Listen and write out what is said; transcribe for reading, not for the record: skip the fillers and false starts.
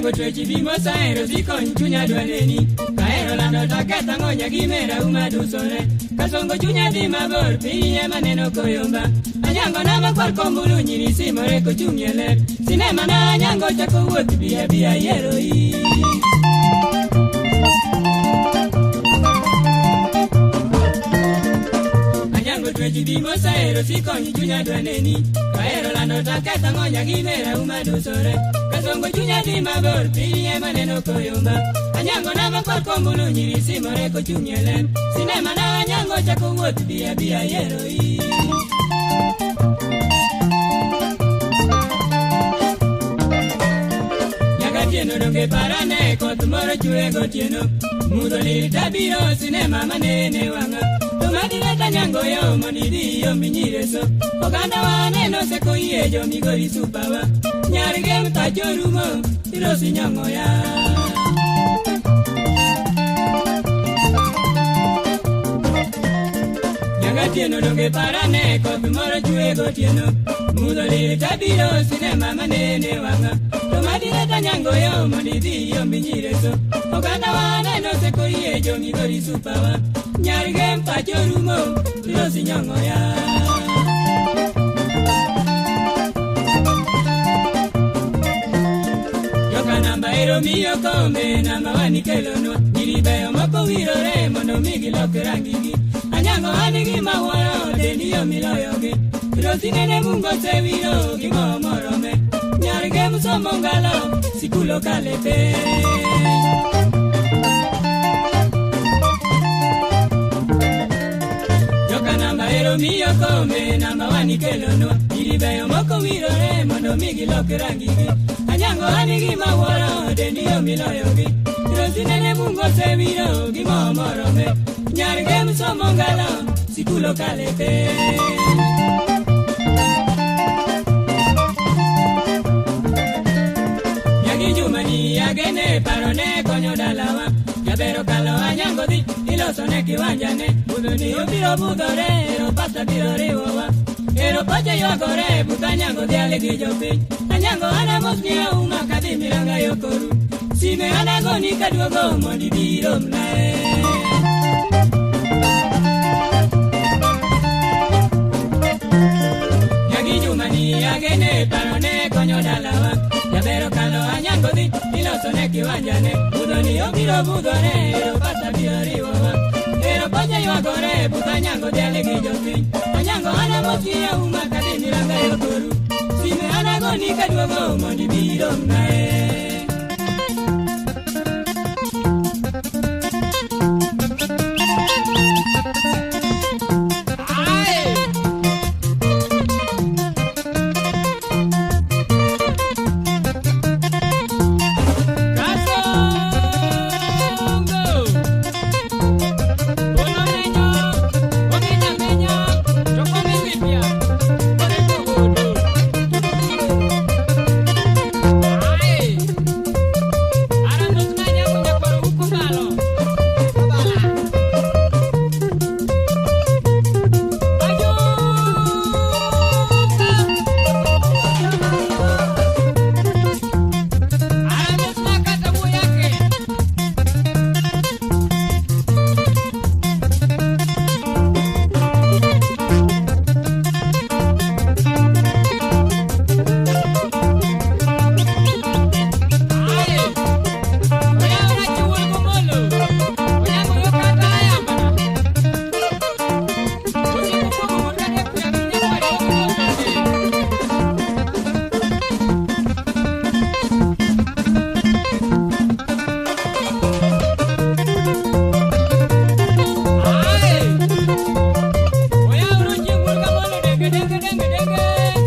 Anyango twechi bimo saero sikony chunya dwaneni. Kaero lando taketha ngonya gimera uma dusore. Kasongo chunya dhi mabor piny ema neno koyomba. Anyango na makwar kombulu nyiri simore kochung' e ler. Sinema na Anyango chako wuoth biya biya yiero i. Anyango twechi bimo saero sikony chunya dwaneni. Kaero lando taketha ngonya gimera uma dusore. Kasongo chunya dhi mabor piny ema neno koyomba. Anyango na makwar kombulu nyiri simore kochung' e ler. Sinema na Anyango chako wuoth biya biya yiero i. Nyakatieno donge parane koth moro chwe gotieno. Mudho lil tabiro sinema manene wang'a. To madireta Anyango yo mondo idhi iombi nyireso. Oganda wa neno seko yie jo Migori supawa. Nyar gem tacho rumo ilosi nyong'o ya. Nyakatieno donge parane koth moro chwe gotieno. Mudho lil tabiro sinema manene wang'a. To madireta Anyango yo mondo idhi iombi nyireso. Oganda wa neno seko yie jo Migori supawa. Nyar gem pacho rumo ilosi nyong'o ya. Joka namba ero miyo kombe namba wani kelonwa. Nyiri beyo moko wirore mondo mi gilok rangigi. Anyango an gi mawuoro dendi yo miloyogi. Rosi nene Mungu osewiro gi mo morome. Nyar gem somo ngalo sikul okale penj. Joka namba ero miyo kombe namba wani kelonwa. Nyiri beyo moko wirore mondo mi gilok rangigi. Anyango an gi mawuoro dendi yo miloyogi. Rosi nene Mungu osewiro gi mo morome. Nyar gem somo ngalo sikul okale penj. Nyagi jumani agene parone konyo dalawa. Jabero kalo Anyango dhi ilosone kiwanjane. Budhoni obiro budhore ero pasta biro riwowa. Ero pacha ywagore but Anyango dhial gi jopiny. Anyango an amos ni auma kadhi Miranga yo koru. Sime anagoni kaduogo mondo ibi iromnae. Nyagi jumani agene parone konyo dalawa. Jabero kalo Anyango dhi ilosone kiwanjane. Budhoni obiro budhore ero pasta biro riwowa. Ero pacha ywagore but Anyango dhial gi jopiny. Anyango an amos ni auma kadhi Miranga yo koru. Sime anagoni kaduogo mondo ibi iromnae. Kasongo Onomenyo Omenyamenya Tokomilipia Orekogodo. Aye. Denge denge denge.